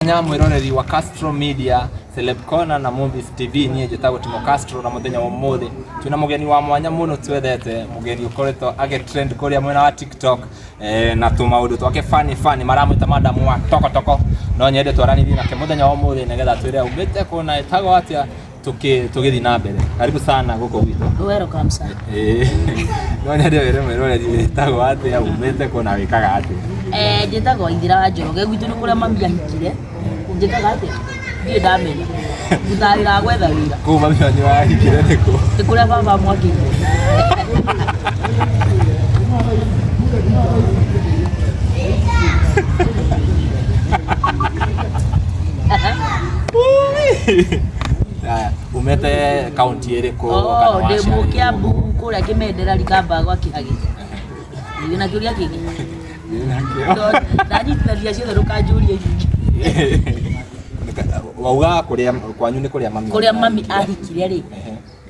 Mwanya mwiroreri wa Castro Media, Celeb Corner na Movies TV. Niĩ njĩtagwo Timo Castro na mũthenya wa ũmũthĩ twĩna mũgeni wa mwanya mũno twethete, mũgeni ũkoretwo agĩ trend kũrĩa mwena wa TikTok na tũmaũndũ twake funny funny, maramwĩta madamu wa tokotoko. No nyende twaranĩrie nake mũthenya wa ũmũthĩ nĩgetha twĩre aumĩte kũ na ĩtagwo atĩa tũgĩthiĩ na mbere. Karibu sana gũkũ gwitũ. Welcome sir. No nyende wĩre mwĩroreri wĩtagwo atĩa, umĩte kũ na wĩkaga atĩa? Njĩtagwo Ithira wa Njoroge, gwitũ nĩ kũrĩa mami ahikire. Njĩkaga atĩa? Ndirĩ ndamenya. Ndutaga wĩra wa gwetha wĩra. Kũu mami wanyu ahikire nĩ kũ? Nĩ kũrĩa baba mwakĩire. Haya, umĩte kaunti ĩrĩkũ? Oh, kana ndĩ waciarĩirwo Mũkĩambu kũrĩa Kĩmendera Rikamba gwa Kĩhagĩ. Ndĩ na kĩũria kĩngĩ. Ndĩ nakĩo. Ndanyitithania ciothe ndũkanjũrie nyingĩ. Wauga kũrĩa kwanyu nĩ kũrĩa mami Kũrĩa mami ahikire rĩ,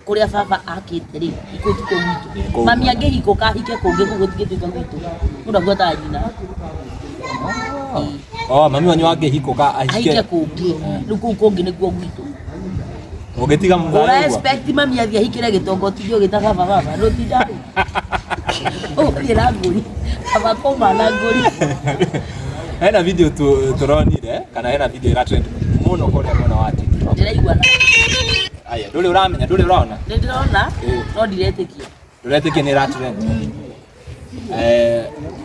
kũrĩa baba akĩte rĩ, kũu tikuo gwitũ. Kũu. Mami angĩhikũka ahike kũngĩ kũu gũtingĩtuĩka gwitũ. Mũndũ abuataga nyina. Oh, mami wanyu angĩhikũka Ahike ahike kũngĩ. Rĩu kũu kũngĩ nĩkuo gwitũ. Ũngĩtiga Ũra mũthare ũguo? expect mami athiĩ ahikĩre gĩtongo ũtinde ũgĩta baba baba ndũtinda ũgũthiĩ na ngũri baba kũma na ngũri. Hena video tũronire kana hena video ĩra trend mũno kũrĩa mwena wa TikTok. Ndĩraigua na Aya, ndũrĩ ũramenya, ndũrĩ ũrona? Nĩ ndĩrona no ndiretĩkia. Ndũretĩkia nĩ ĩra trend?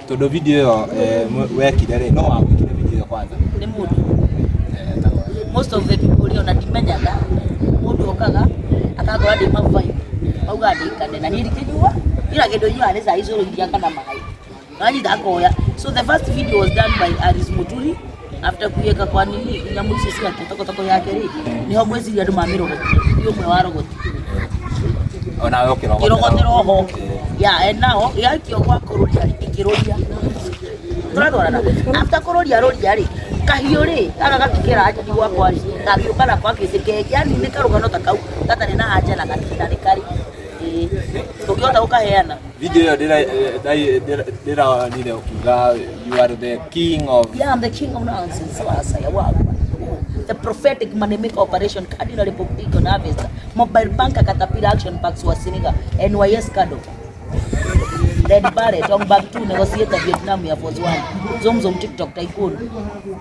Tondũ video ĩyo wekire rĩ, no wagwĩkire video ĩyo kwanza? Nĩ mũndũ. Most of the people rĩ ona ndimenyaga, mũndũ okaga akangora ndĩ mabaibũ auga ndĩkane na niĩ ndikĩnyua ira kĩndũ nyuaga nĩ cai cũrũ iria kana maĩ wanyita akoya. So the first video was done by Aris Muturi after kuiweka kwa nini nyamũ icio ciake tokotoko yake rĩ, nĩho ngwĩciria andũ mamĩrogotire, nĩ ũmwe warogotire. Onawe ũkĩrogotera. Kĩrogotero ho ya and now yakio gwa kũrũria ĩkĩrũria tũratwarana after kũrũria rũria rĩ kahiũ rĩ gaka gakĩkĩra anjani gwakwa rĩ gagĩũka nako akĩte yani nĩ karũgano ta kau gatarĩ na anja na gatina nĩ karĩ. Ĩĩ, tũngĩhota gũkaheana. Video ĩyo ndĩronire ũkiuga you are the king of Yeah, I'm the king of nonsense. Sasa ya wakwa. The prophetic money maker operation Cardinal Republican Harvester Mobile Bank Caterpillar Action Packs wa Siniga NYS Kado Red Barrett Ong Bak 2 Negotiator Vietnam ya Force 1 Zom Zom TikTok Tycoon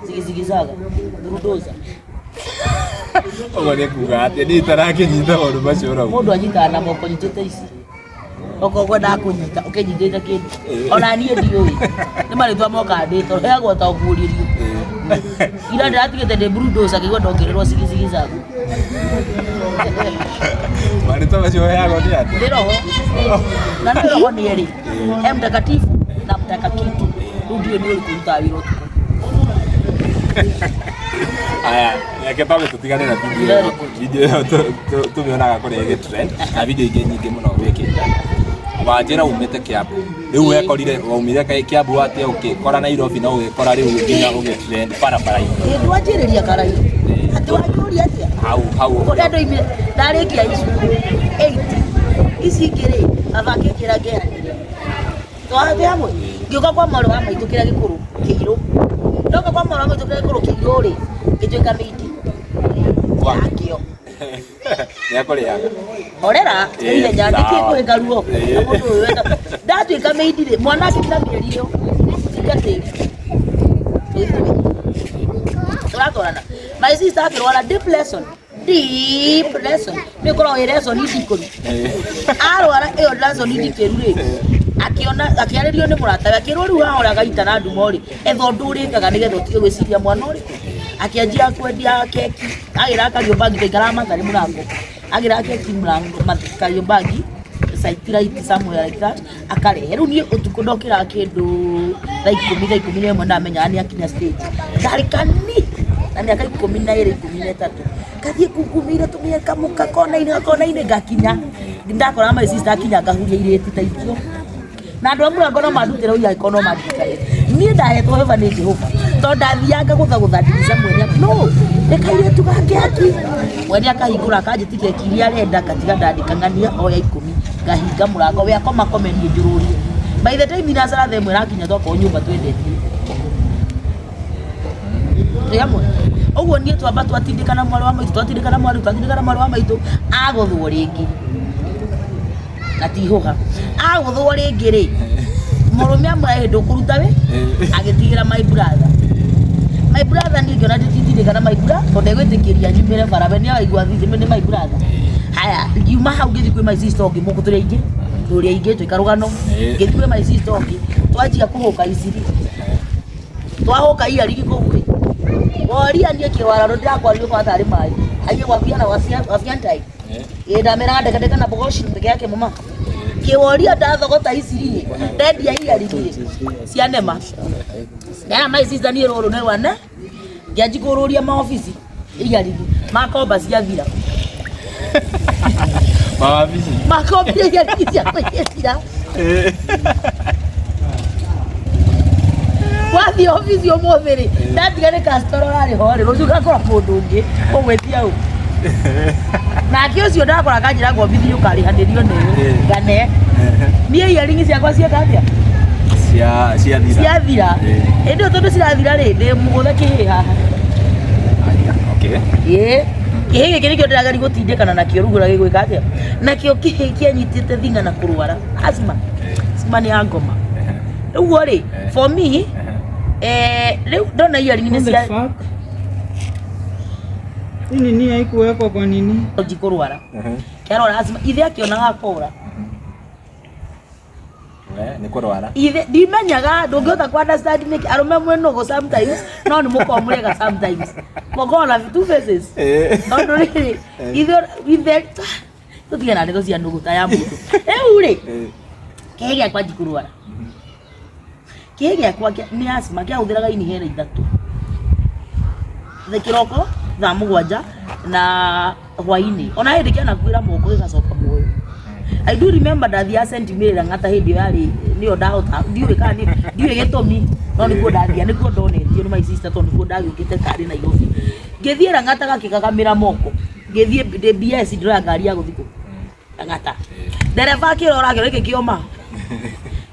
Zigizigizaga Bulldozer. Ũguo nĩ kuga atĩ niĩ itarakĩnyita maũndũ macio ũrauga. Mũndũ anyitaga na moko nyitĩte ici okorwo kwendaga kũnyita ũkĩnyitĩte kĩndũ ona niĩ ndiũĩ nĩ marĩtwa mokaga ndĩtoro heagwo ta ũguũrĩrio ira ndĩratigĩte ndĩ bulldozer ngĩigua ndongererwo zigizigizaga. Marĩtwa macio ũheagwo nĩ andũ? Nĩ roho na nĩ roho nĩ erĩ, he mtakatifu na mtakakitu, rĩu ndiũĩ nĩ ũrĩkũ ũrutaga wĩra ũtukũ. Aya, reke twambe tũtigane na video Very ĩyo. good. Video ĩyo tũmĩonaga kũrĩa ĩgĩ trend na video ingĩ nyingĩ mũno wĩkĩte. Wanjĩra umĩte Kiambu. Rĩu wekorire waumire Kiambu atĩa ũkĩkora Nairobi na ũgĩkora rĩu nginya ũgĩ trend barabara-inĩ? Ĩ ndwanjĩrĩria karai atĩ wanjũria atĩa? Hau hau. Kũrĩa ndoimire ndarĩkia cukuru 8 ici ingĩ rĩ baba akĩnjĩra ngehanire twatĩ hamwe ngĩũka kwa mwarĩ wa maitũ kĩrĩa gĩkũrũ kĩirũ, ndoka kwa mwarĩ wa maitũ kĩrĩa gĩkũrũ kĩirũ rĩ ngĩtuĩka mĩiti yakĩo. Nĩ akũrĩaga. Horera Ĩ, ihenya ndĩkĩ sawa. kũhĩka ruo Ĩ. na mũndũ ũyũ wenda ndatuĩka mĩindi rĩ mwana akĩkira mĩeri ĩyo tinga tĩri tũratwarana. My sister akĩrwara deep lesson, deep lesson nĩ ĩkoragwo ĩ lesson ndikũru. Arwara ĩyo lesson ndikĩru rĩ akĩona akĩarĩrio nĩ mũratawe akĩrwo rĩu haha ũrĩa gaita na ndumo rĩ etha ũndũ ũrĩkaga nĩgetha ũtige gwĩciria mwana ũrĩkũ. Akĩanjia kwendia keki agĩra Kariobangi twaikaraga Mathare mũrango agĩra keki mũrango Kariobangi site right somewhere like that akarehe. Rĩu niĩ ũtukũ ndokĩraga kĩndũ thaa ikũmi, thaa 11 ndamenyaga nĩ akinya stage ndarĩ kani na mĩaka 12 13 ngathiĩ kungumĩire tũmĩaka mũka kona-inĩ gakona-inĩ ngakinya ndakora my sister akinya ngahuria irĩti ta icio na andũ a mũrango no mandutĩre ũira angĩkorwo no mandirikane niĩ ndahetwo heva nĩ Jehova tondũ ndathianga gũthagũtha ndirica mwene no nĩ kairĩtu gake aki mwene akahingũra akanjĩti keki iria arenda ngatiga ndandĩka ng'ania oya 10 ngahinga mũrango we akoma kome niĩ njũrũrie. By the time thinacara thaa ĩmwe ĩrakinya twakorwo nyũmba twendetie. Twĩ hamwe. Ũguo niĩ twamba twatindĩkana mwarĩ wa maitũ, twatindĩkana mwarĩ, twatindĩkana mwarĩ wa maitũ, agũthwo rĩngĩ. Na ti hũha. Agũthwo rĩngĩ rĩ, mũrũme amwĩra ĩ ndũkũruta wĩ, agĩtigĩra my brother. My brother niĩ ngĩona ndĩtindĩkana my brother, tondũ ndegwĩtĩkĩria nyumĩre bara, we nĩaraigua thithi nĩ my brother. Haya, ngiuma hau ngĩthiĩ kwĩ my sister ũngĩ, mũkũ tũrĩ aingĩ, tũrĩ aingĩ twĩ karũgano. Ngĩthiĩ kwĩ my sister ũngĩ, twanjia kũhũka iciri. Twahũka iyarigi kũu ĩ, woria niĩ kĩwara ndĩrakwario kwa tarĩ maĩ. Aiye wafiana wafiantai. Ĩ ndameraga ndekadeka na bogoshi peke yake mama. Kĩworia ndathogota iciri ĩ, ndendia iyarigi ĩ, cianema. Ndera my sister niĩ rũrũ nĩ rwane, ngĩanji kũrũria maobici iyarigi, makomba ciathira. Mawabici. Makombire iyarigi ciakwa igĩthira. Wathiĩ obici ũmũthĩ rĩ, ndatiga nĩ customer ũrarĩ ho rĩ, rũciũ ngakora mũndũ ũngĩ ũgwĩtia ũ. Nake ũcio ndakora akanjĩra ngombithio ũkarĩhanĩrio nĩyo ngane. Niĩ earrings ciakwa cieka atĩa? Cia ciathira. Ciathira. Hĩndĩ ĩyo tondũ cirathira rĩ, ndĩ mũgũthe kĩhĩ haha. Aya, okay. Ĩĩ. Kĩhĩ gĩkĩ nĩkĩo ndĩrageria gũtindĩkana nakĩo rĩu ũrĩa gĩgwĩka atĩa? Nakĩo kĩhĩ kĩanyitĩte thing'a na kũrwara. Asthma. Asthma nĩ ya ngoma. Ũguo rĩ, for me, rĩu ndona earrings nĩ What the cia fuck? Hii nini haikuwekwa kwa nini? nji kũrwara. Kĩarwara asthma, ithe akĩonaga akora. We, nĩ kũrwara. Ithe ndimenyaga ndũngĩhota ku understand nĩkĩ arũme mwĩ nũgũ sometimes no nĩ mũkoragwo mũrĩ ega sometimes. Mũkoragwo na two faces. Tondũ rĩrĩ, ithe ithe tũtige na ndeto cia nũgũ ta ya mũndũ. Rĩu rĩ, kĩhĩ gĩakwa nji kũrwara. Kĩhĩ gĩakwa nĩ asthma kĩahũthĩraga inhaler ithatũ. The kĩroko thaa mũgwanja na hwainĩ. Ona hĩndĩ kĩanakuĩra moko gĩgacoka muoyo. I do remember ndathiaga St. Mary Lang'ata hĩndĩ ĩyo yarĩ nĩyo ndahota ndiũĩ kana nĩ ndiũĩ gĩtũmi no nĩkuo ndathia nĩkuo ndonetio nĩ my sister tondũ nĩkuo ndagĩũkĩte tarĩ Nairobi. Ngĩthiĩ Lang'ata gakĩgagamĩra moko. Ngĩthiĩ ndĩ BS ndĩroya ngari ya gũthiĩ kũ? Lang'ata. Ndereba akĩrora akĩona gĩkĩ kĩoma.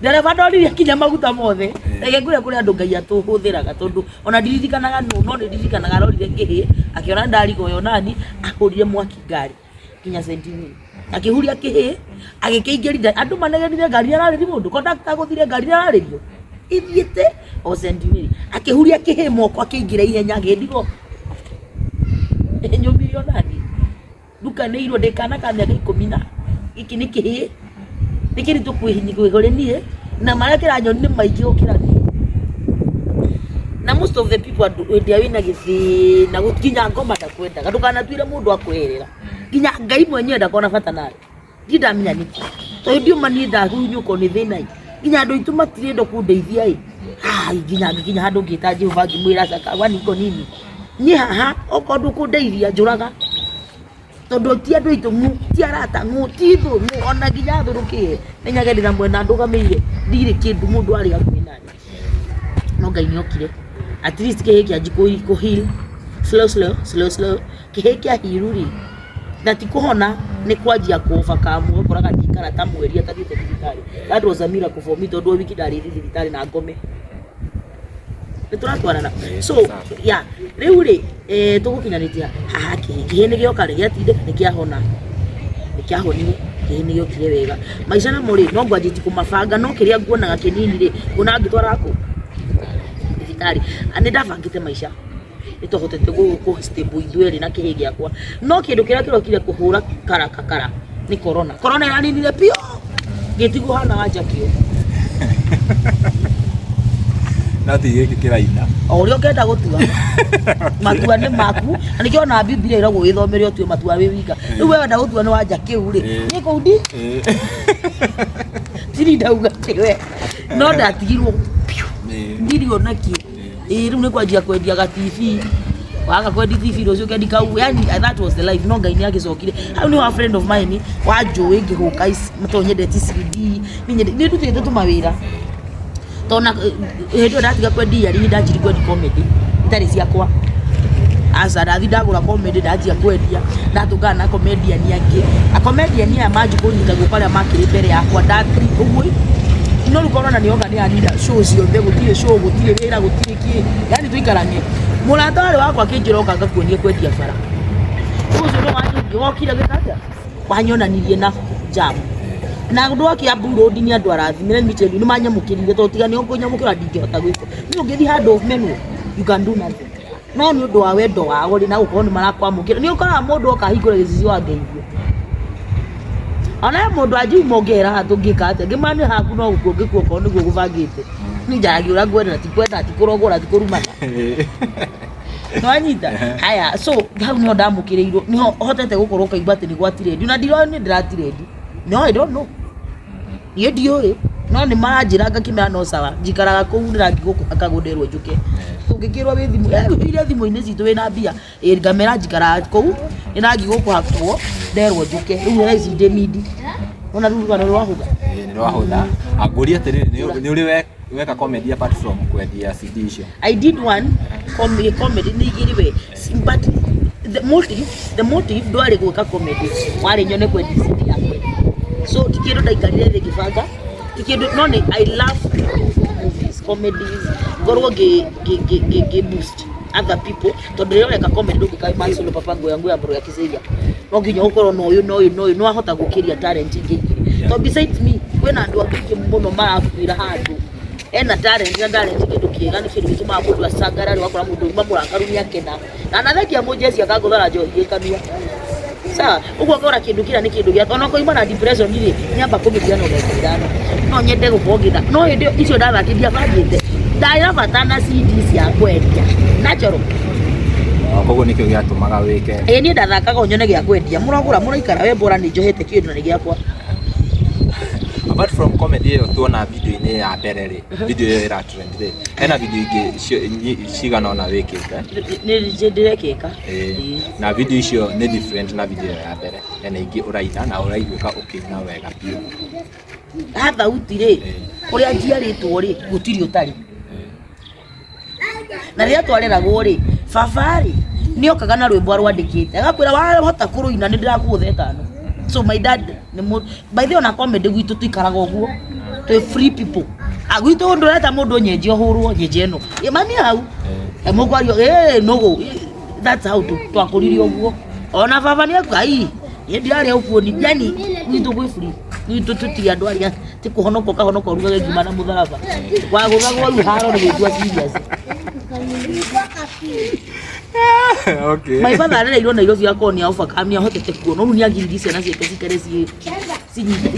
Ndereba ndonirie nginya maguta mothe. Reke ngwĩre kũrĩ andũ Ngai atũhũthĩraga tondũ ona ndiririkanaga nũ no nĩndirikanaga arorire kĩhĩ akĩona ndarigwo nani ahũrire mwaki ngari nginya St. Mary. Akĩhuria kĩhĩ agĩkĩingĩria andũ manegenire ngari nĩararĩria mũndũ conductor agũthire ngari nĩararĩrio ithiĩte o St. Mary akĩhuria kĩhĩ moko akĩingĩra ihenya akĩndigwo nyumire onani ndukanĩirwo ndĩ kana ka mĩaka ikũmi na gĩkĩ nĩ kĩhĩ nĩ kĩritũ kwĩhinya niĩ na marĩa kĩranyonia nĩ maingĩ gũkĩra niĩ na most of the people andũ hĩndĩ ĩrĩa wĩna gĩthĩna nginya ngoma ndakwendaga ndũkanatuĩre mũndũ akweherera nginya Ngai mwenyewe ndakona bata nawe ndirĩ ndamenya nĩkĩ tondũ ndiuma niĩ ndahunyũkwo nĩ thĩna ĩ nginya andũ aitũ matirenda kũndeithia ĩ ai nginya ngĩkinya handũ ngĩta Jehova ngĩmwĩra caka kwani iko nini niĩ haha okorwo ndũkũndeithia njũraga tondũ ti andũ aitũ ng'u ti arata ng'u ti thũ ng'u ona nginya thũ rũkĩe menyage ndĩna mwena ndũgamĩire ndirĩ kĩndũ mũndũ arĩ hakuhĩ nani no Ngai nĩokire at least kĩhĩ kĩanji kũ heal slow slow slow slow kĩhĩ kĩa heal rĩ na ti kũhona nĩ kwanjia kũ overcome ũgakoraga ndikara ta mweri atathiĩte thibitarĩ that was a miracle for me tondũ o wiki ndarĩ thibitarĩ na ngome nĩ tũratwarana so yeah rĩu rĩ tũgũkinyanĩtie haha kĩhĩ kĩhĩ nĩ gĩoka rĩ gĩatindĩka nĩ kĩahona nĩ kĩahonire kĩhĩ nĩ gĩokire wega maica namo rĩ no ngwanjĩtie kũmabanga no kĩrĩa nguonaga kĩnini rĩ nguona ngĩtwara kũ thibitarĩ nĩ ndabangĩte maica nĩ twahotete kũ stable ithuĩ erĩ na kĩhĩ gĩakwa no kĩndũ kĩrĩa kĩrokire kũhũra karaka kara nĩ corona corona ĩraninire biũ ngĩtigwo hana wanja kĩo No ti gĩkĩ kĩraina. O ũrĩa ũngĩenda gũtua matua nĩ maku na nĩkĩo ona Bibilia ĩragwo wĩthomere ũtue matua wĩ wika rĩu we wenda gũtua nĩ wanja kĩu rĩ niĩ kũu ndi tiri ndauga atĩ we no ndatigirwo biũ ndirĩ ona kĩ ĩĩ rĩu nĩ kwanjia kwendia ga TV waga kwendia TV rũciũ ũkendi kau yani that was the life no Ngai nĩ agĩcokire hau nĩ wa friend of mine wanjũĩ ngĩhũka ici tondũ nyendete CD nĩ ndutĩte tũmawĩra tondũ hĩndĩ ĩyo ndatiga kwendia earring ndanjirie kwendia comedy itarĩ ciakwa aca ndathi ndagũra comedy ndanjia kwendia ndatũngana na comedian angĩ a comedian aya manji kũnyita guoko arĩa makĩrĩ mbere yakwa ndathi ũguo no rĩu corona nĩ yoka nĩ yanina show ciothe gũtirĩ show gũtirĩ wĩra gũtirĩ kĩ yani tũikaranie Mũrata warĩ wakwa akĩnjĩra ũka ngakuonie kwendia bara. Ũcio nĩ wanjũria wokire gwĩka atĩa? Wanyonanirie na jam. Na andũ a Kiambu Road nĩ andũ arathime, let me tell you, nĩ manyamũkĩrire tondũ tiga nĩo kũnyamũkĩra ndingĩhota gwĩka. Niĩ ũngĩthiĩ handũ ũmenwo, you can do nothing. No nĩ ũndũ wa wendo wao rĩ, na gũkorwo nĩ marakwamũkĩra. Nĩ ũkoraga mũndũ oka ahingũra gĩcicio angeithio. Ona he mũndũ angiuma ũngĩra haha tũngĩka atĩa? Ngĩmwĩra niĩ haku no gũkua ũngĩkua okorwo nĩguo gũbangĩte. Niĩ njaragia ũrĩa ngwenda na ti kwenda, ti kũrogora, ti kũrumana. Nĩwanyita? Haya, so hau nĩho ndamũkĩrĩirwo, nĩho hotete gũkorwo ũkaigua atĩ nĩ gwatirendi. Na ndiroĩ nĩ ndĩratirendi. No, I don't know. Niĩ ndiũĩ. No nĩ maranjĩra ngakĩmera no sawa. Njikaraga kũu ndĩrathiĩ gũkũ hakagwo nderwo njũke. Ũngĩkĩrwo wĩ thimũ, wĩire thimũ-inĩ citũ wĩna mbia, ĩ ngamera njikaraga kũu, ndĩrathiĩ gũkũ hakwo nderwo njũke. Rĩu thaa ici ndĩ mindi. Wona rĩu rũgano rwahũtha. Ĩĩ, nĩ rwahũtha. Angũria atĩrĩrĩ, nĩ ũrĩ weka comedy apart from kwendia CD icio? I did one comedy, comedy nĩ igĩrĩ we but the motive ndwarĩ gwĩka comedy, warĩ nyone kwendia CD ya kwendia. So ti kĩndũ ndaikarire thĩ ngĩbanga, ti kĩndũ, no nĩ I love to do movies, comedies, ngorwo ngĩ boost other people, tondũ rĩrĩa ũreka comedy ndũngĩka wĩ Mansolo Papa Ngoya Ngoya Mbũrũ ya Kĩcĩria, no nginya ũkorwo na ũyũ na ũyũ na ũyũ, nĩ wahota gũkĩria talent ingĩ igĩrĩ, tondũ besides me kwĩna andũ angĩ aingĩ mũno marakuĩra handũ ena talent, na talent kĩndũ kĩega, nĩ kĩndũ gĩtũmaga mũndũ acangarare, ũgakora mũndũ uma mũrakaru nĩ akena na nathengia mũnjeci akangũthara njohi ĩ kanua sawa. Ũguo ũkora kĩndũ kĩrĩa nĩ kĩndũ gĩa ona koima na depression rĩ, nĩamba kũmĩria no ndagĩka 5 no nyende gũkorwo ngĩtha, no hĩndĩ ĩyo icio ndathakire ndiabangĩte, ndarĩ na bata na CD cia kwendia natural. Oh, koguo nĩkĩo gĩatũmaga wĩke. Ĩĩ, niĩ ndathakaga o nyone gĩa kwendia, mũragũra mũraikara we bora nĩ njohete kĩndũ na nĩ gĩakwa. Apart from comedy ĩyo tuona video-inĩ ya mbere rĩ, video ĩyo ĩra trend rĩ, hena video ingĩ cigana ũna wĩkĩte. Nĩ ndĩrekĩka. Ĩĩ, na video icio nĩ different na video ĩyo ya mbere. Hena ingĩ ũraina na ũraiguĩka ũkĩina wega biũ. Ha thauti rĩ, kũrĩa njiarĩtwo rĩ, gũtirĩ ũtarĩ. Na rĩrĩa twareragwo rĩ, baba rĩ nĩokaga na rwĩmbo arwandĩkĩte, agakwĩra wahota kũrũina nĩ ndĩrakũgũtha ĩtano. So my dad nĩ mũ by the way, ona comedy gwitũ tuikaraga ũguo, twĩ free people. Ah, gwitũ ndũreta mũndũ nyenje ũhũrwo nyenje ĩno. Ĩ, mami hau mũkwario ĩ nũgũ. That's how twakũrire ũguo. Ona baba nĩ akuga ai niĩ ndirarĩa ũkuoni, yani gwitũ gwĩ free, gwitũ tũtirĩ andũ arĩa ti kũhonoka ũkahonoka ũrugage ngima na mũtharaba wagũthagwo rĩu haro nĩ gwĩtua serious. Okay. My father arereirwo Nairobi, akorwo nĩ overcome, nĩ ahotete kuona rĩu nĩ agiririe ciana ciake cikare ciĩ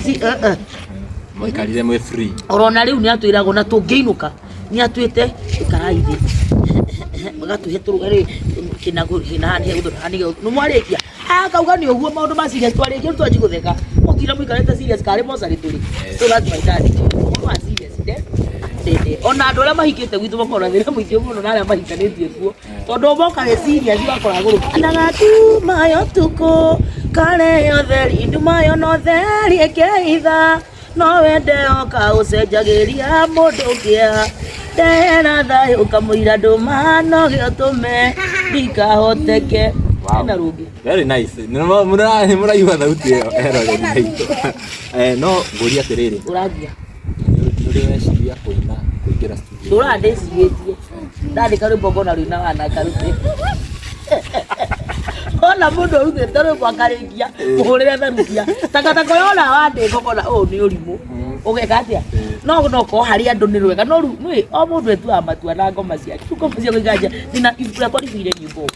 ci. Maikarire mwĩ free. Orona rĩu nĩ atwĩraga ona tũngĩinũka nĩ atwĩte ikarai thĩ, magatũhe tũruga rĩ kĩna kĩna haha nĩ gũthondeka nĩ nĩ mwarĩkia akauga nĩ ũguo maũndũ ma serious twarĩkia rĩu twanji gũtheka mũtira mũikarĩte serious karĩ mocarĩ tũrĩ. So that's my dad. Ũhoro wa serious nde ona andũ arĩa mahikĩte gwitũ makoragwo na thĩna mũingĩ mũno na arĩa mahikanĩtie kuo, tondũ moka wĩ serious wakora gũrũ nagatumayo tukũ kare yotheri ndumayo no theri ĩkĩitha no wende oka ũcenjagĩria mũndũ kĩa ndehera thayũ kamũira ndũma no gĩotũme ndikahoteke. Wow. Ena rũngĩ. Very nice. Nĩ mũraigua thauti ĩyo eroreri aitũ. No ngũrie atĩrĩrĩ, ũrangia nĩ ũrĩ weciria kũina, kũingĩra studio? Ndũraga ndĩcirĩtie ndandĩka rwĩmbo ngona rwĩna wana ngarute, ona mũndũ arutĩte rwĩmbo akarĩkia mũhũrĩre tharutia takataka yona wandĩka ũkona ũyũ nĩ ũrimũ, ũgeka atĩa? No no korwo harĩ andũ nĩ rwega, no rĩu nĩ o mũndũ etuaga matua na ngoma ciake. Rĩu ngoma cia gũikanja ndĩna ibuku rĩakwa rĩihũire nyĩmbo,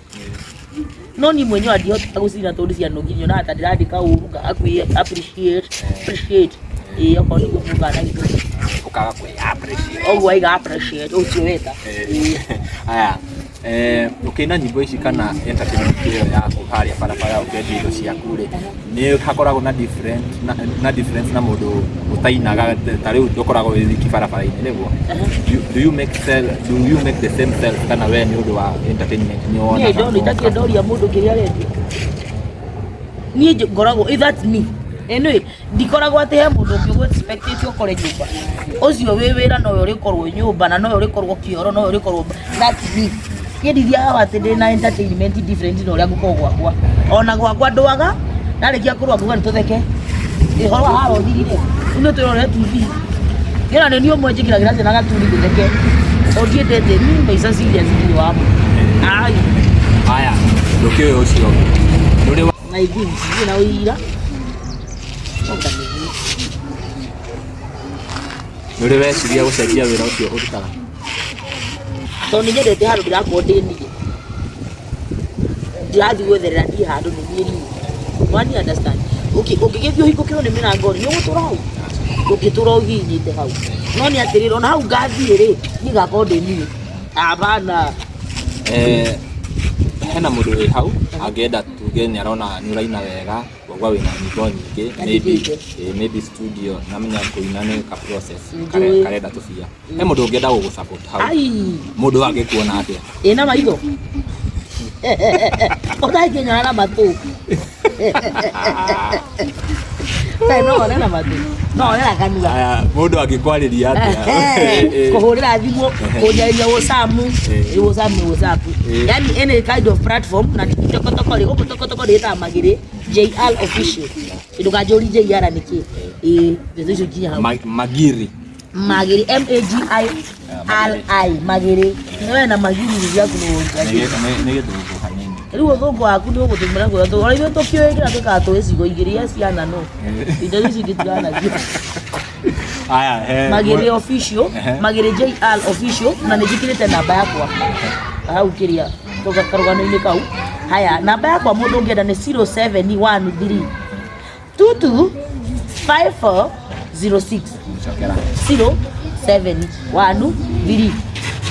no niĩ mwenyewe ndihotaga gũcina tondũ cianũgi, nyonaga ta ndĩrandĩka ũru ngaga kwĩ appreciate ĩĩ okorwo nĩguo mugaga na Gĩthũngũ. Ũkaga kwĩ appreciate. Ũguo aiga appreciate ũcio weta. Aya, ũkĩina nyĩmbo ici kana entertainment ĩyo yaku harĩa barabara ũkĩendia indo ciaku rĩ, nĩ hakoragwo na different na difference na mũndũ ũtainaga? Ta rĩu ndũkoragwo wĩ wiki barabara-inĩ nĩguo? Do you make sell, do you make the same sales, kana we nĩ ũndũ wa entertainment nĩ Niĩ wonaga? ndona itakĩ ndoria mũndũ kĩrĩa arendia, niĩ ngoragwo that's me. Anyway, ndikoragwo atĩ he mũndũ ũngĩ ũgũ-expectĩte ũkore nyũmba ũcio wĩ wĩra nowe ũrĩkorwo nyũmba na nowe ũrĩkorwo kĩoro nowe ũrĩkorwo. That's me. Niĩ ndithiaga atĩ ndĩ na entertainment different na ũrĩa ngũkorwo gwakwa, ona gwakwa ndwaga ndarĩkia kũrũa nguga nĩ tũtheke ũhoro wa haro thirire, rĩu nĩ twĩrore TV ĩna nĩ niĩ ũmwe njĩkĩragĩra ciana gatuni tũtheke, tondũ ndiendete niĩ maica serious ndirĩ wamo. Ai. Haya, ndũkĩũĩ ũcio ũngĩ. Ndũrĩ wa Na ithuĩ na ũira. Ũkanĩthiĩ. Nĩũrĩ weciria gũcenjia wĩra ũcio ũrutaga? Tondũ nĩ nyendete handũ ndĩrakorwo ndĩ niĩ. Ndirathiĩ gwetherera niĩ handũ nĩ niĩ niĩ. Wani understand? Ũngĩgĩthiĩ ũhingũkĩrwo nĩ mĩrango rĩ, nĩ ũgũtũra hau? Ndũngĩtũra ũhihinyĩte hau. No nĩ atĩrĩrĩ, ona hau ngathiĩ rĩ, niĩ ngakorwo ndĩ niĩ. Hapana. Eh, hena mũndũ wĩ hau angĩenda tuge nĩ arona nĩ ũraina wega waigua wĩna nyĩmbo nyingĩ maybe, Nyandĩkĩte. Maybe studio namenya kũina nĩ ka process Njũĩ. karenda tũbia he mũndũ ũngĩenda gũgũ support hau. Ai. Mũndũ angĩkuona atĩa? Ĩna maitho. Ũtangĩnyona na matũ. Kaĩ no one na matũ. No one na kanua. Aya, mũndũ angĩkwarĩria atĩa? Kũhũrĩra thimũ, kũnjarĩria WhatsApp, WhatsApp nĩ WhatsApp. Yani any kind of platform na tokotoko rĩ, gũkũ tokotoko rĩtaga Magĩrĩ JR official. Ndũkanjũrie JR nĩkĩ. Ĩĩ, ndeto icio nginya hau. Magiri. Magĩrĩ M A G I R I Magĩrĩ. We na magiri gĩaku nĩ Nĩ nĩ gĩthũngũ hanini. Rĩu ũthũngũ waku nĩ ũgũtũmĩra kũrĩa tũ. Ona ithuĩ tũkĩũĩ kĩrĩa twĩkaga tũĩ cigo igĩrĩ yes ciana no. Indo ici ingĩ tiganacio. Aya, he Magĩrĩ official, Ehe. Magĩrĩ JR official na nĩ njĩkĩrĩte namba yakwa hau kĩrĩa karũgano-inĩ kau. Haya, namba yakwa mũndũ ũngĩenda nĩ 0713 22 5406. Cokera. 0713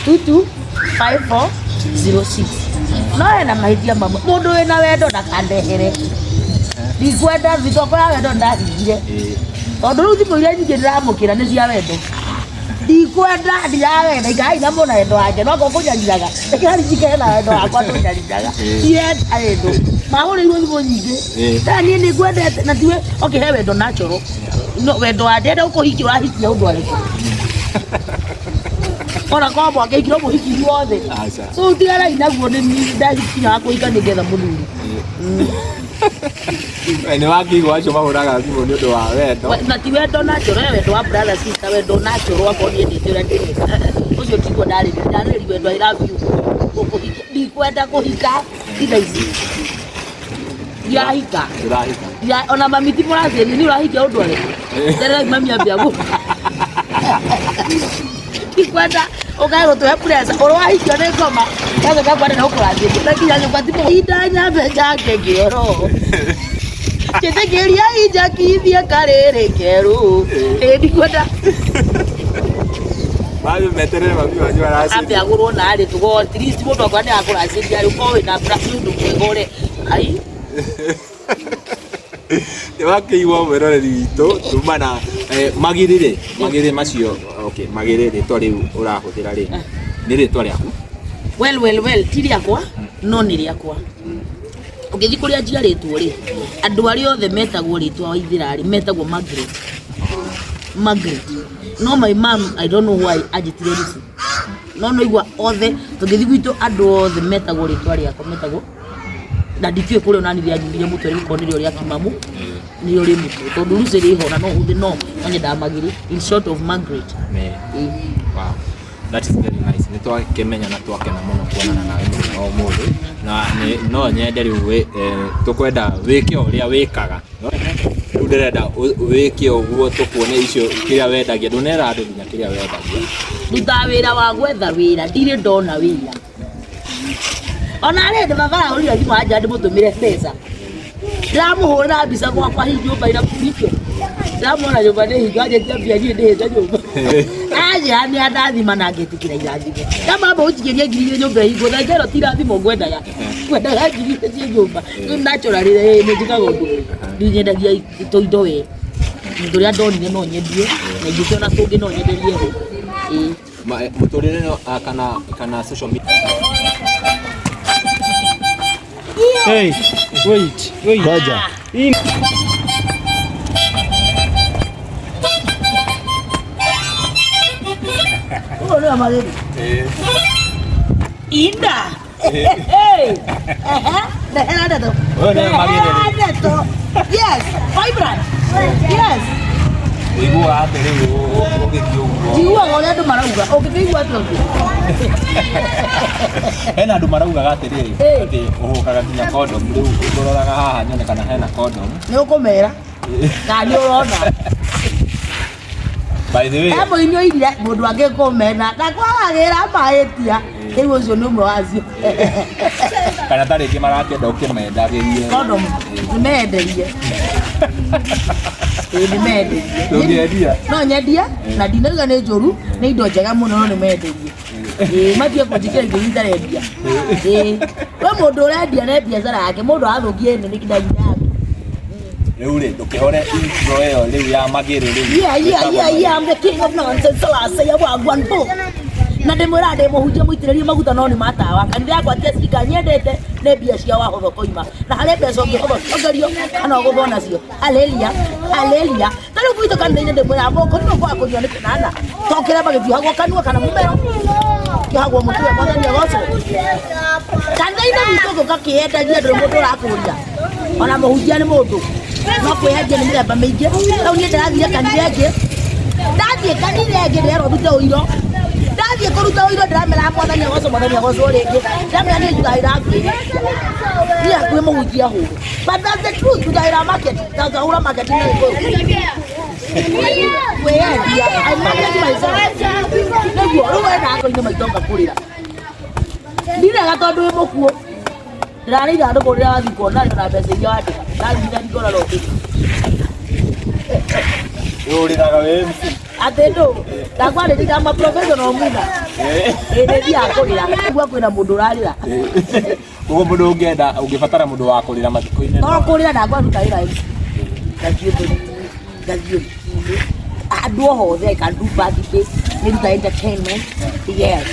22 5406. No hena mahĩtia mamwe, mũndũ wĩna wendo ndakandehere, ndikwenda thitoko ya wendo ndahingire. Tondũ rĩu thimũ iria nyingĩ ndĩramũkĩra nĩ cia wendo, ndikwenda ndirawenda ikarai na mũna wendo wake no akorwo kũnyariraga ikarai njikare na wendo wakwa tũnyariraga ndirenda wendo mahũrĩirwo thimũ nyingĩ. Na niĩ nĩ ngwendete na tiwe okay he wendo natural no wendo wa ndenda ũkũhikia ũrahikia ũndũ arĩkũ ona korwo mwakĩhikire mũhiki wothe. Aca. So tigarai naguo nĩ niĩ ndakinya wa kũhika nĩngetha mũthuri. We nĩ wakĩigua acio mahũraga thimũ nĩ ũndũ wa wendo. Na ti wendo natural, he wendo wa brother sister, wendo natural akorwo niendete ũrĩa ndĩreka. Ũcio tiguo ndarĩria, ndarĩria wendo I love you. Gũkũhikia ndikwenda kũhika ti thaa ici ndirahika. Ndũrahika. Ona mami ti mũraciria nĩ ũrahikia ũndũ arĩkũ ndererai mami ambia gũ ndikwenda ũkae gũtũhe pressure ũrĩa wahikio nĩ ngoma gacoka kwenda na ũkũrathĩria na nginya nyũmba ti ihinda nyambe njake kĩoro njĩtĩkĩria injakithie karĩrĩ kerũ ĩ ndikwenda. Mami meterere mami wanyu araciria. Ambe agũrwo na arĩ tũgo at least mũndũ akwa nĩ akũracĩria rĩ ũkorwo wĩna nĩ ũndũ mwega ũrĩ ai. Nĩ wakĩigua mwĩroreri witũ tuma na magiri rĩ magiri macio okay magiri rĩtwa rĩu ũrahũthĩra rĩ nĩ rĩtwa rĩaku? Well well well, ti rĩakwa no nĩ rĩakwa. Ũngĩthiĩ kũrĩa njiarĩtwo rĩ, andũ arĩa othe metagwo rĩtwa Waithĩra rĩ metagwo Margaret. Margaret no my mom I don't know why anjĩtire Lucy no no igua othe tũngĩthiĩ gwitũ andũ othe metagwo rĩtwa rĩakwa metagwo na ndikĩũĩ kũrĩa onani rĩanyumire mũtwe rĩgĩkorwo nĩrĩo rĩa kimamu nĩrĩo rĩ mũtwe tondũ Lucy rĩho na no hũthĩ no no nyendaga Magĩrĩ in short of Margaret. Nĩ Ĩĩ. Wow. That is very nice. Nĩ twakĩmenya na twakena mũno kuonana nawe mũthenya wa ũmũthĩ na no nyende rĩu tũkwenda wĩke o ũrĩa wĩkaga. Rĩu ndĩrenda wĩke ũguo tũkuone icio kĩrĩa wendagia ndũnera andũ nginya kĩrĩa wendagia. Ndutaga wĩra wa gwetha wĩra ndirĩ ndona wĩra ona rĩndĩ baba arahũrire thimũ anja ndĩmũtũmĩre mbeca ndĩramũhũrĩra mbica gwakwa hihi nyũmba ira hinge ndĩramuona nyũmba nĩ hinge anjĩtia mbia niĩ ndĩhĩte nyũmba anjĩra nĩ andathima na ngĩtĩkĩra irathimo ndamamba ũnjikĩrie 2,000 nyũmba ĩhingwo na ngero ti irathimo ngwendaga ngwendaga 2,000 ciĩ nyũmba rĩu naturally nĩ njĩkaga ũndũ ũyũ niĩ nyendagia tũindo we tũrĩa ndonire no nyendie na ingĩkĩona tũngĩ no nyenderie ho ĩĩ. Mũtũrĩre no kana kana social media. Hey, wait, wait. Ngoja. Hii Ũguo nĩwe Magĩrĩ. Inda. Ehe. Ndehera ndeto. Ũyũ nĩwe Magĩrĩ. Ndehera ndeto. Yes, vibrant. Yes. Ũiguaga atĩ rĩu ũgĩthiĩ ũguo? Njiguaga ũrĩa andũ marauga. Ũngĩkĩigua atĩa ũguo? Hena andũ maraugaga atĩrĩrĩ, Ĩ. atĩ ũhũkaga nginya condom. Rĩu ngũroraga haha nyone kana hena condom. Nĩ ũkũmera kana nĩ ũrona. By the way, He mũini oigire mũndũ angĩkũmena ndakwagagĩra mahĩtia. Rĩu ũcio nĩ ũmwe wacio. Kana ta rĩngĩ marakĩenda ũkĩmendagĩrie. Condom nĩ menderie. Ĩĩ, nĩ menderie. Ndũngĩendia? No nyendie, na ndinauga nĩ njũru, nĩ indo njega mũno, no nĩ menderie. Ĩĩ, matige kũnjĩkĩra indo iria itarendia. Ĩĩ, we mũndũ ũrendia nĩ biacara yake, mũndũ arathũkia ĩno nĩ kindagia yake. Rĩu rĩ, ndũkĩhore intro ĩyo rĩu ya magĩrĩ rĩu. Yeah, I'm the king of nonsense, so I say wagwan bo. Na ndĩmwĩra ndĩ mũhunjia mũitĩrĩrie maguta, no nĩ matawa. Kanitha yakwa ti acirika nyendete, nĩ mbia cia wahotho koima. Na harĩ mbeca ũngĩhotho ciongerio kana ũgũthwo nacio. Haleluya, haleluya. Ta rĩu gwitũ kanitha-inĩ ndĩmwĩra mũkũrinwo kwaga kũnyua nĩ kĩnana. To kĩremba gĩtiohagwo kanua kana mũmero. Kĩohagwo mũtwe, Mwathani agocwo. Kanitha-inĩ gwitũ ngũka kĩendagia, ndũrĩ mũndũ ũrakũria. Ona mũhunjia nĩ mũndũ. No kwĩyendia nĩ mĩthemba mĩingĩ. Rĩu niĩ ndĩrathire kanitha ĩngĩ. Ndathiĩ kanitha ĩngĩ ndĩrerwo ndute ũiro. Ndathiĩ kũruta ũiro ndĩramera Mwathani agocwo, Mwathani agocwo rĩngĩ. Ndĩramera niĩ njutagĩra ngwĩre. Niĩ hakuhĩ mũhunjia hũre. But that's the truth, njutagĩra market. Ndahũra market na Gĩkũyũ. Kwĩyendia. I market myself. Nĩguo, rĩu wenda ngoro-inĩ maitho ngakũrĩra. Ndirega tondũ wĩ mũkuũ. Ndĩrarĩ ithandũkũ rĩrĩa wathiĩ kuona na mbeca iria wandĩka. Ndathire ngora no kĩndũ. Ũrĩraga wĩ MC? Atĩ ndũ, ndakwarĩria ma professional muna. Ĩĩ, nĩ thiaga kũrĩra. Igua kwĩna mũndũ ũrarĩra. Koguo mũndũ ũngĩenda, ũngĩbatara mũndũ wa kũrĩra mathiko-inĩ? To kũrĩra, ndakwaruta wĩra MC. Ngathiĩ ũthoni, ngathiĩ ũhiki-inĩ. Andũ o hothe, I can do birthday, nĩ ruta entertainment. Yes.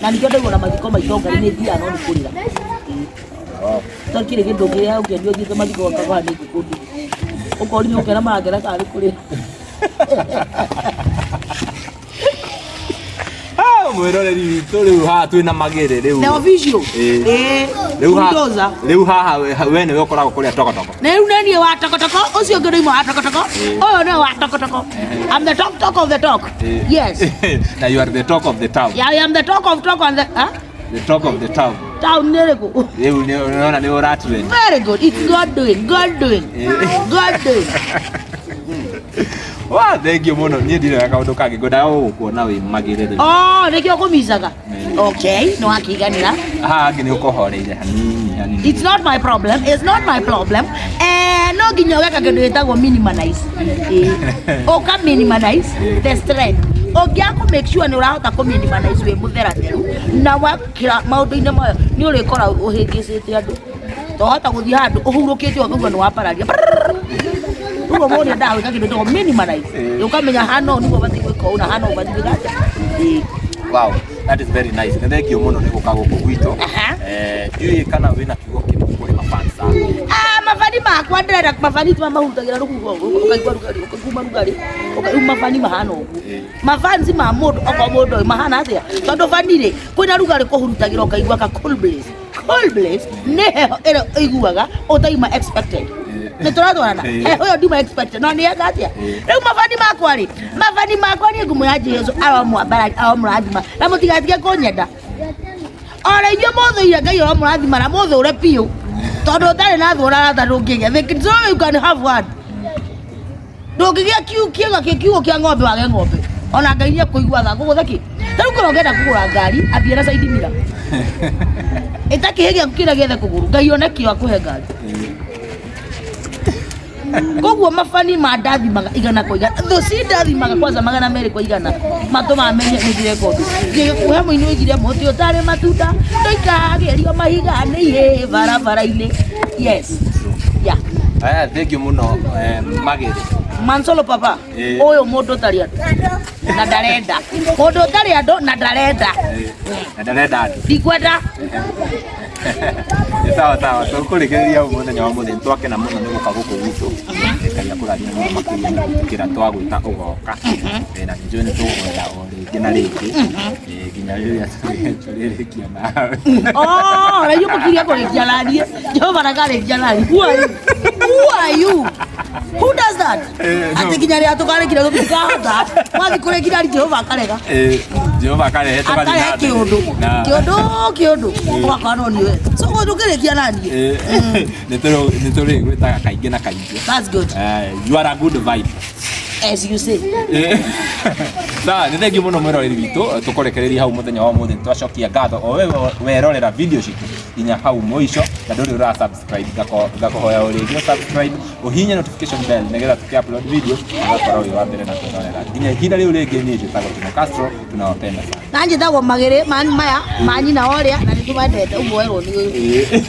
Na nĩkĩo ndaigua na mathiko maitũ ngai nĩ thiaga no nĩ kũrĩra. Tondũ kĩrĩ kĩndũ kĩrĩa ũkĩendio ũthiĩte mathiko ũkagwa nĩ ngũkũ nduru. Ũkoria ũkera marangera kana nĩ kũrĩra. Ah, mwĩroreri witũ, rĩu haha twĩna magĩrĩ rĩu. The official. Ĩĩ. Ĩĩ. Rĩu haha, Bulldozer. rĩu haha we nĩwe ũkoragwo kũrĩa tokotoko. Na rĩu nĩ niĩ wa tokotoko, ũcio ũngĩ nĩ wa tokotoko. Ũyũ nĩwe wa tokotoko. I'm the talk talk of the talk. Yes. Na you are the talk of the town. Yeah, I am the talk of talk on the, huh? The talk of the town. Town nĩ ĩrĩkũ? Rĩu ũrona nĩ ũratrend. Very good. It's God doing. God doing. God doing. Wa thank you mũno, niĩ ndirĩ na kaũndũ kangĩ, ngwendaga gũgũkuona wĩ magĩrĩ rĩu. Oh, nĩkĩo kũmicaga. Okay, nĩ wakĩiganĩra. Haha hangĩ nĩ ũkũhoreire hanini hanini. It's not my problem. It's not my problem. Eh, no nginya ũgeka kĩndũ gĩtagwo minimize. Ũka minimize the strength. Ũngĩaga kũ make sure nĩ ũrahota kũ minimize wĩ mũtheratheru na wakĩra maũndũ-inĩ mayo, nĩ ũrĩkora ũhĩngĩcĩte andũ. Tohota gũthiĩ handũ ũhurũkĩte ũkaigua nĩ wapararia. Ũguo mũndũ endaga gwĩka kĩndũ gĩtagwo minimize. Ũkamenya hana ũũ nĩguo ũbatiĩ gwĩka ũũ na hana ũũ ũbatiĩ gwĩka atĩa. Ĩĩ. Wow, that is very nice. Nĩ thank you mũno nĩ gũka gũkũ gwitũ. Aha. Ndiũĩ kana wĩna kiugo kĩmwe kũrĩ mafans aku. Ah, mabani makwa ndĩrenda mabani tu mahurutagĩra rũhuho ũkaigua rugarĩ, ũkauma rugarĩ, rĩu mabani mahana ũguo. Mafansi ma mũndũ okorwo mũndũ ũyũ mahana atĩa, tondũ bani rĩ kwĩna rugarĩ kũhurutagĩra ũkaigua ka cool breeze. Cool breeze nĩ heho ĩrĩa ũiguaga ũtaima expected. Nĩ tũratwarana? Heho ĩyo ndima expected, no nĩ eka atĩa? Rĩu mabani makwa rĩ, mabani makwa niĩ ngũmwĩra Jesu aromwambara, aromũrathima na mũtigatige kũnyenda. Ona inyuĩ mũthũire, Ngai aromũrathima na mũthũre biũ, tondũ ũtarĩ na thũ ũrarata ndũngĩgĩa. The so you can have one. Ndũngĩgĩa kĩga kiugũ kĩa ng'ombe wage ng'ombe. Ona Ngai nĩ ekũigua tha ngũgũtha kĩ. Ta rĩu korwo ũngĩenda kũgũra ngari, ambia na side mirror. Ĩta kĩhĩ gĩaku kĩrĩa gĩethe kũgũrũ, Ngai one kĩo akũhe ngari. Koguo mabani ma ndathimaga 100%, thũ ci ndathimaga kwanza 200%, matũmaga menye nĩ ndĩreka ũndũ. Ngĩgĩkuhe mũini oigire mũtĩ ũtarĩ matunda ndũikagĩrio mahiga nĩ ihĩĩ barabara-inĩ. Yes. Yeah. Aya, thank you mũno, Magĩrĩ. Mansolo papa, ũyũ mũndũ ũtarĩ andũ na ndarenda, mũndũ ũtarĩ andũ na ndarenda. Na ndarenda andũ. Ndikwenda. Nĩ sawa sawa, tũkũrĩkĩrĩria hau mũthenya wa mũthenya, twakena mũno nĩ gũka gũkũ gwitũ. Ngai akũrathime mũno makĩria nĩ gwĩtĩkĩra twagwĩta ũgoka. Na nĩ njũĩ nĩ tũgũgwetha o rĩngĩ na rĩngĩ, nginya rĩrĩa tũrĩrĩkia nawe. Oh, na inyuĩ mũkirie kũrĩkia naniĩ. Jehova ndakarĩkia naniĩ. Who are you? Who are you? Who does that? No. Atĩ nginya rĩrĩa tũkarĩkia tũtikahota. Wathiĩ kũrĩkia nani Jehova akarega. Jehova akarehe tũgathiĩ Akarehe na mbere. kĩũndũ. Kĩũndũ kĩũndũ. Ũgakora no niĩ. So ndũkĩrĩkia naniĩ. Nĩ tũrĩgwĩtaga kaingĩ na kaingĩ. That's good. You are a good vibe. As you say. Sawa, nĩ thengiũ mũno mwĩroreri witũ, tũkũrekereria hau mũthenya wa ũmũthĩ. Nĩtwacokia ngatho o we werorera video citũ nginya hau mũico, na ndũrĩ ũra subscribe, ngakũhoya o rĩngĩ subscribe, ũhihinye notification bell nĩgetha tũkĩ upload video ũgakorwo wĩ wa mbere na kwĩrorera. Nginya ihinda rĩu rĩngĩ, niĩ njĩtagwo Timo Castro, tunawapenda sana. Na njĩtagwo Magĩrĩ maya ma nyina ũrĩa na nĩ tũmendete ũguo werwo nĩ ũyũ.